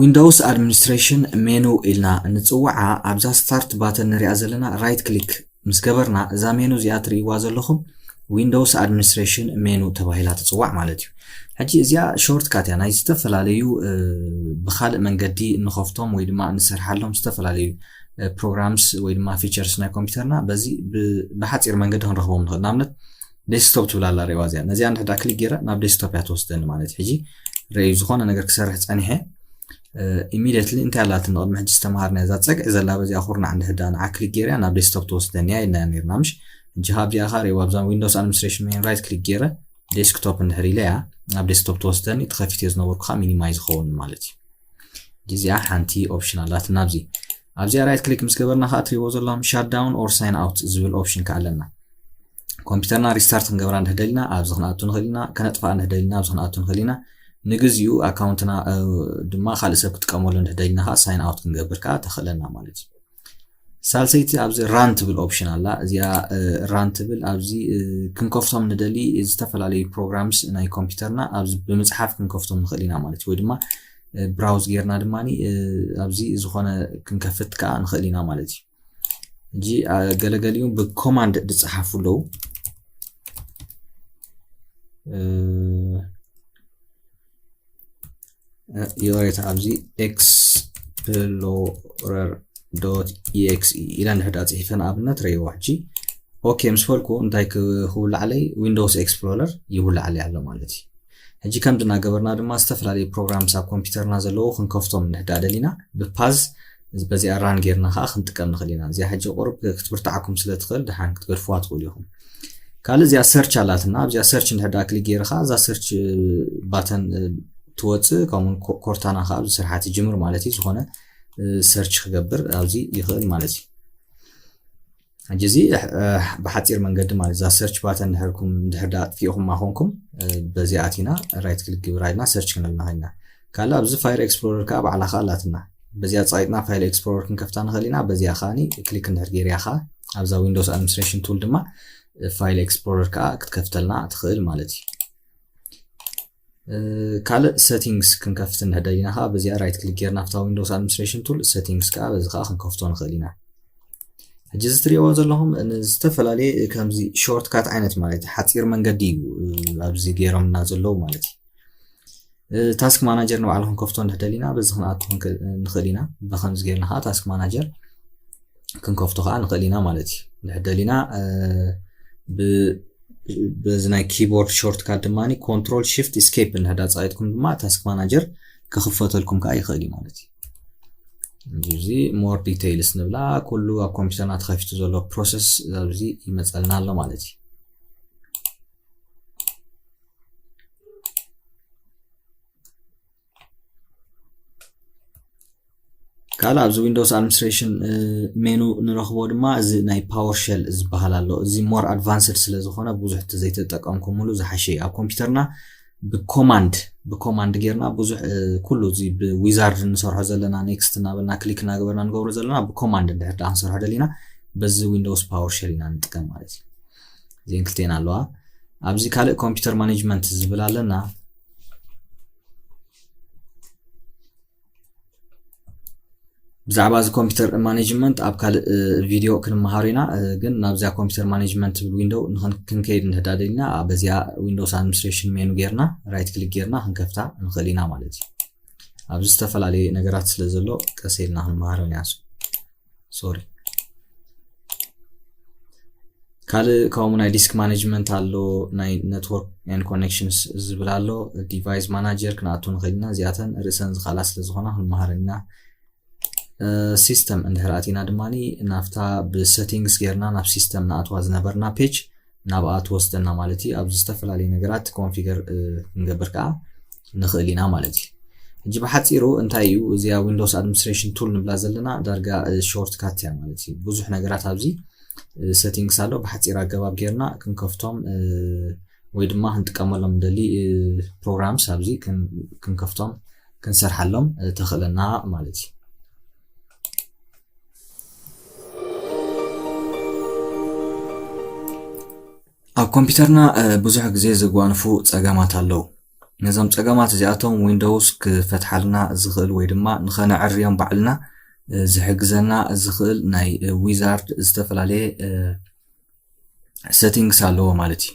Windows Administration Menu ኢልና እንጽውዓ ኣብዛ Start button ንሪኣ ዘለና right click ምስ ገበርና እዛ ሜኑ እዚኣ ትርእይዋ ዘለኹም Windows Administration Menu ተባሂላ ትጽዋዕ ማለት እዩ። ሕጂ እዚኣ shortcut እያ ናይ ዝተፈላለዩ ብካልእ መንገዲ እንኸፍቶም ወይ ድማ እንሰርሓሎም ዝተፈላለዩ programs ወይ ድማ features ናይ ኮምፒውተርና በዚ ብሓፂር መንገዲ ክንረኽቦም ንኽእል። ንኣብነት desktop ትብል ኣላ ሪዋ እዚኣ ነዚኣ እንድሕዳ click ገይረ ናብ desktop እያ ትወስደኒ ማለት እዩ። ሕጂ ረዩ ዝኾነ ነገር ክሰርሕ ፀኒሐ immediately እንታይ ኣላትኒ ቅድሚ ሕጂ ዝተምሃርና እዛ ፀግዒ ዘላ በዚኣ ኩርናዕ እንድሕዳ ንዓ click ገይረ ናብ desktop ትወስደኒ እያ ኢልና ነርና ምሽ። ሕጂ ካብዚኣ ካ ሪዋ ኣብዛ Windows Administration Menu right click ገይረ desktop እንድሕር ኢለ እያ ናብ desktop ትወስደኒ። ተኸፊት እየ ዝነበርኩ ካ minimize ይኸውን ማለት እዩ። እዚኣ ሓንቲ option ኣላትና ኣብዚ ኣብዚኣ right click ምስ ገበርና ከዓ ትሪእዎ ዘለኹም shut down or sign out ዝብል option ከዓ ኣለና። ኮምፒውተርና restart ክንገብራ እንድሕር ደሊና ኣብዚ ክንኣቱ ንኽእል ኢና። ከነጥፍኣ እንድሕር ደሊና ኣብዚ ክንኣቱ ንኽእል ኢና። ንግዚኡ ኣካውንትና ድማ ካልእ ሰብ ክጥቀመሉ እንድሕር ደሊና ከዓ sign out ክንገብር ከዓ ተኽእለና ማለት እዩ። ሳልሰይቲ ኣብዚ run ትብል option ኣላ። እዚኣ run ትብል ኣብዚ ክንከፍቶም ንደሊ ዝተፈላለዩ programs ናይ ኮምፒውተርና ኣብዚ ብምፅሓፍ ክንከፍቶም ንኽእል ኢና ማለት እዩ። ወይ ድማ browse ጌርና ድማ ኣብዚ ዝኾነ ክንከፍት ከዓ ንኽእል ኢና ማለት እዩ። ሕጂ ገለገሊኡ ብ command ዝፀሓፉ ኣለዉ። ይቕሬታ ኣብዚ explorer exe ኢለ እንድሕዳ ፅሒፈ ንኣብነት ረይዋ ሕጂ okay ምስ በልኩ እንታይ ክውላዕለይ Windows Explorer ይውላዕለይ ኣሎ ማለት እዩ። ሕጂ ከምዚ እናገበርና ድማ ዝተፈላለዩ programs ኣብ ኮምፒውተርና ዘለዉ ክንከፍቶም እንድሕዳ ደሊና ብ path በዚኣ run ጌርና ከዓ ክንጥቀም ንኽእል ኢና። እዚኣ ሕጂ ቁሩብ ክትብርትዓኩም ስለ ትኽእል ደሓን ክትገድፍዋ ትኽእሉ ኢኹም። ካልእ እዚኣ search ኣላትና ኣብዚኣ search እንድሕዳ click ገይረ ከዓ እዛ search button ትወፅእ ከምኡ ኮርታና ከዓ ኣብዚ ስርሓት ይጅምር ማለት እዩ። ዝኾነ search ክገብር ኣብዚ ይኽእል ማለት እዩ። ሕጂ እዚ ብሓፂር መንገዲ ማለት እዛ search button እንድሕርኩም እንድሕር ኣጥፊእኹማ ኮንኩም በዚኣ ኣቲና right click ግብራ ኢልና search ክንብል ንኽእል ኢና። ካልእ ኣብዚ File Explorer ከዓ ባዕላ ከዓ ኣላትና በዚኣ ፀቂጥና File Explorer ክንከፍታ ንኽእል ኢና። በዚኣ ከዓ click እንድሕር ገይርያ ከዓ ኣብዛ Windows Administration Tool ድማ File Explorer ከዓ ክትከፍተልና ትኽእል ማለት እዩ። ካልእ settings ክንከፍት እንድሕር ደሊና ከዓ በዚኣ right click ጌርና ኣብታ Windows Administration Tool settings ከዓ በዚ ከዓ ክንከፍቶ ንኽእል ኢና። ሕጂ እዚ ትሪእዎ ዘለኹም ዝተፈላለየ ከምዚ shortcut ዓይነት ማለት ሓፂር መንገዲ እዩ ኣብዚ ገይሮምና ዘለዉ ማለት እዩ። Task Manager ንባዕሉ ክንከፍቶ እንድሕር ደሊና በዚ ክንኣቱ ንኽእል ኢና። ብከምዚ ጌርና ከዓ Task Manager ክንከፍቶ ከዓ ንኽእል ኢና ማለት እዩ። እንድሕር ደሊና በዚ ናይ keyboard shortcut ድማ Control Shift Escape እንድሕዳ ፀቂጥኩም ድማ Task Manager ክኽፈተልኩም ከዓ ይኽእል እዩ ማለት እዩ። እዚ more details ንብላ ኩሉ ኣብ ኮምፒውተርና ተኸፊቱ ዘሎ process ኣብዚ ይመፀልና ኣሎ ማለት እዩ። ካልእ ኣብዚ Windows Administration Menu ንረኽቦ ድማ እዚ ናይ PowerShell ዝበሃል ኣሎ። እዚ more advanced ስለ ዝኾነ ብዙሕ ዘይተጠቀምኩምሉ ዝሓሸ እዩ። ኣብ ኮምፒውተርና ብ command ብ command ጌርና ብዙሕ ኩሉ እዚ ብ wizard ንሰርሖ ዘለና next እናበልና click እናገበርና ንገብሮ ዘለና ብ command እንድሕር ደኣ ክንሰርሖ ደሊና በዚ Windows PowerShell ኢና ንጥቀም ማለት እዩ። እዚአን ክልተን ኣለዋ። ኣብዚ ካልእ Computer Management ዝብል ኣለና። ብዛዕባ እዚ Computer Management ኣብ ካልእ ቪድዮ ክንመሃር ኢና። ግን ናብዚኣ Computer Management ትብል window ክንከይድ እንድሕዳ ደሊና በዚኣ Windows Administration Menu ጌርና right click ጌርና ክንከፍታ ንኽእል ኢና ማለት እዩ። ኣብዚ ዝተፈላለየ ነገራት ስለ ዘሎ ቀስ ኢልና ክንመሃሮ ኢና። Sorry ካልእ ከምኡ ናይ disk management ኣሎ፣ ናይ network and connections ዝብል ኣሎ፣ device manager ክንኣቱ ንኽእል ኢና። እዚኣተን ርእሰን ዝኽእላ ስለ ዝኾና ክንመሃረን ኢና። System እንድሕር ኣቲና ድማ ናብታ ብ settings ጌርና ናብ system ንኣትዋ ዝነበርና page ናብኣ ትወስደና ማለት እዩ። ኣብዚ ዝተፈላለዩ ነገራት configure ክንገብር ከዓ ንኽእል ኢና ማለት እዩ። ሕጂ ብሓፂሩ እንታይ እዩ እዚኣ Windows Administration Tool ንብላ ዘለና ዳርጋ shortcut እያ ማለት እዩ። ብዙሕ ነገራት ኣብዚ settings ኣሎ። ብሓፂር ኣገባብ ጌርና ክንከፍቶም ወይ ድማ ክንጥቀመሎም ንደሊ programs ኣብዚ ክንከፍቶም ክንሰርሓሎም ተኽእለና ማለት እዩ። ኣብ ኮምፒውተርና ብዙሕ ግዜ ዘጓንፉ ጸገማት ኣለዉ። ነዞም ጸገማት እዚኣቶም ዊንዶውስ ክፈትሓልና ዝኽእል ወይ ድማ ንኸነዕርዮም ባዕልና ዝሕግዘና ዝኽእል ናይ ዊዛርድ ዝተፈላለየ ሰቲንግስ ኣለዎ ማለት እዩ።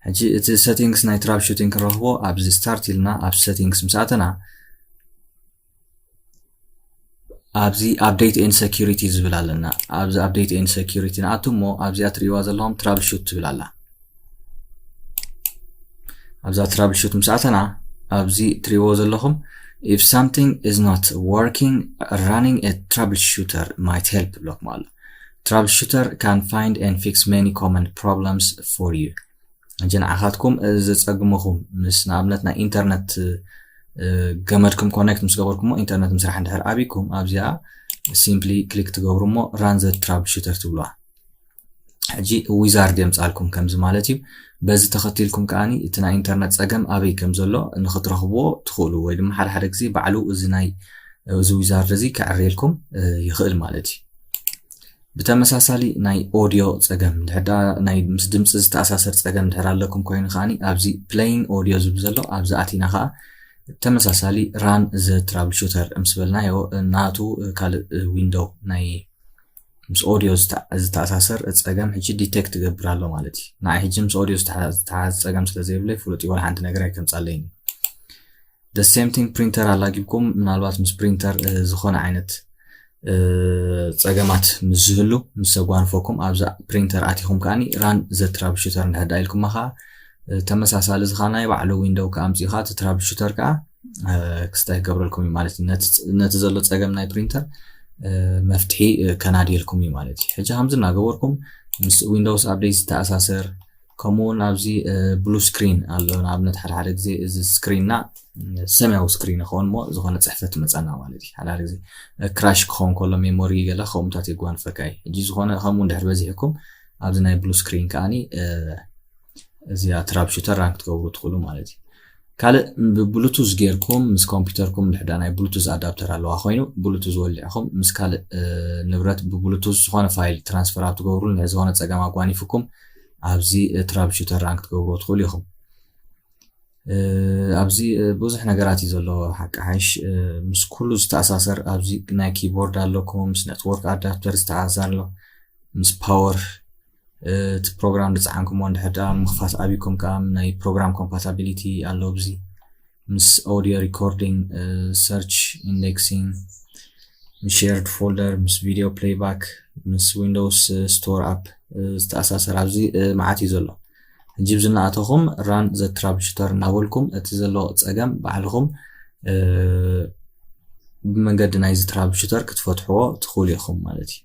ሕጂ እቲ ሰቲንግስ ናይ ትራብል ሹቲንግ ክንረኽቦ ኣብዚ ስታርት ኢልና ኣብ ሰቲንግስ ምስ ኣተና ኣብዚ ኣፕዴት ኤን ሰኪሪቲ ዝብል ኣለና። ኣብዚ ኣፕዴት ኤን ሰኪሪቲ ንኣቱ እሞ ኣብዚኣ ትርእይዋ ዘለኹም ትራብል ሹት ትብል ኣላ። ኣብዛ ትራብል ሹት ምስ ኣተና ኣብዚ ትርእይዎ ዘለኹም if something is not working, running a troubleshooter might help ብለኩም ኣሎ። Troubleshooter can find and fix many common problems for you. ሕጂ ንዓኻትኩም ዘጸግመኹም ምስ ንኣብነት ናይ ኢንተርነት ገመድኩም ኮኔክት ምስ ገበርኩሞ ኢንተርነት ምስራሕ እንድሕር ኣብይኩም ኣብዚኣ ሲምፕሊ ክሊክ ትገብሩ እሞ run the troubleshooter ትብልዋ። ሕጂ ዊዛርድ የምጻልኩም ከምዚ ማለት እዩ። በዚ ተኸቲልኩም ከዓኒ እቲ ናይ ኢንተርነት ጸገም ኣበይ ከም ዘሎ ንኽትረኽብዎ ትኽእሉ ወይ ድማ ሓደ ሓደ ግዜ ባዕሉ እዚ ናይ እዚ ዊዛርድ እዚ ከዕርየልኩም ይኽእል ማለት እዩ። ብተመሳሳሊ ናይ ኦዲዮ ጸገም ድሕዳ ናይ ምስ ድምፂ ዝተኣሳሰር ጸገም ድሕር ኣለኩም ኮይኑ ከዓኒ ኣብዚ ፕሌይን ኦዲዮ ዝብል ዘሎ ኣብዚ ኣቲና ከዓ ተመሳሳሊ run the troubleshooter ምስ በልናዮ ናቱ ካልእ ዊንዶው ናይ ምስ ኦዲዮ ዝተኣሳሰር ጸገም ሕጂ ዲቴክት ትገብር ኣሎ ማለት እዩ። ንዓይ ሕጂ ምስ ኦዲዮ ዝተሓዝ ጸገም ስለ ዘይብለይ ፍሉጥ ወላ ሓንቲ ነገር ኣይከምጻለይን። The same thing ፕሪንተር ኣላጊብኩም ምናልባት ምስ ፕሪንተር ዝኾነ ዓይነት ጸገማት ምስ ዝህሉ ምስ ዘጓንፈኩም ኣብዛ ፕሪንተር ኣቲኹም ከዓኒ run the troubleshooter እንድሕር ኢልኩማ ከዓ ተመሳሳሊ ዝኻ ናይ ባዕሉ ዊንዶው ከኣምፂኻ እቲ ትራብል ሹተር ከዓ ክስታይ ክገብረልኩም እዩ ማለት እዩ። ነቲ ዘሎ ጸገም ናይ ፕሪንተር መፍትሒ ከናድየልኩም እዩ ማለት እዩ። ሕጂ ከምዚ እናገበርኩም ምስ ዊንዶውስ ኣፕዴት ዝተኣሳሰር ከምኡ እውን ኣብዚ ብሉ ስክሪን ኣሎ። ንኣብነት ሓደ ሓደ ግዜ እዚ ስክሪንና ሰማያዊ ስክሪን ይኸውን እሞ ዝኾነ ጽሕፈት ትመጻና ማለት እዩ። ሓደ ሓደ ግዜ ክራሽ ክኸውን ከሎ ሜሞሪ ገለ ከምኡታት የጓንፈካ እዩ። ሕጂ ዝኾነ ከምኡ እንድሕር በዚሕኩም ኣብዚ ናይ ብሉ ስክሪን ከዓኒ እዚኣ ትራብል ሹተር ራን ክትገብሩ ትኽእሉ ማለት እዩ። ካልእ ብብሉቱዝ ጌርኩም ምስ ኮምፒውተርኩም ድሕዳ ናይ ብሉቱዝ ኣዳፕተር ኣለዋ ኮይኑ ብሉቱዝ ወሊዕኹም ምስ ካልእ ንብረት ብብሉቱዝ ዝኾነ ፋይል ትራንስፈር ኣብ ትገብሩ ዝኾነ ጸገም ኣጓኒፍኩም ኣብዚ ትራብል ሹተር ራን ክትገብርዎ ትኽእሉ ኢኹም። ኣብዚ ብዙሕ ነገራት እዩ ዘሎ። ሓቂ ሓይሽ ምስ ኩሉ ዝተኣሳሰር ኣብዚ ናይ ኪቦርድ ኣለኩም፣ ምስ ኔትወርክ ኣዳፕተር ዝተኣሳሰር ኣሎ፣ ምስ ፓወር እቲ ፕሮግራም ዝፀዓንኩሞ እንድሕር ደኣ ምኽፋት ኣቢኩም ከዓ ናይ ፕሮግራም ኮምፓታቢሊቲ ኣሎ። ኣብዚ ምስ ኦዲዮ ሪኮርዲንግ፣ ሰርች ኢንዴክሲንግ፣ ምስ ሼርድ ፎልደር፣ ምስ ቪዲዮ ፕሌይባክ፣ ምስ ዊንዶውስ ስቶር ኣፕ ዝተኣሳሰር ኣብዚ መዓት እዩ ዘሎ። ሕጂ ብዚ እናኣተኹም ራን ዘ ትራብል ሹተር እናበልኩም እቲ ዘሎ ፀገም ባዕልኹም ብመንገዲ ናይዚ ትራብል ሹተር ክትፈትሕዎ ትኽእሉ ኢኹም ማለት እዩ።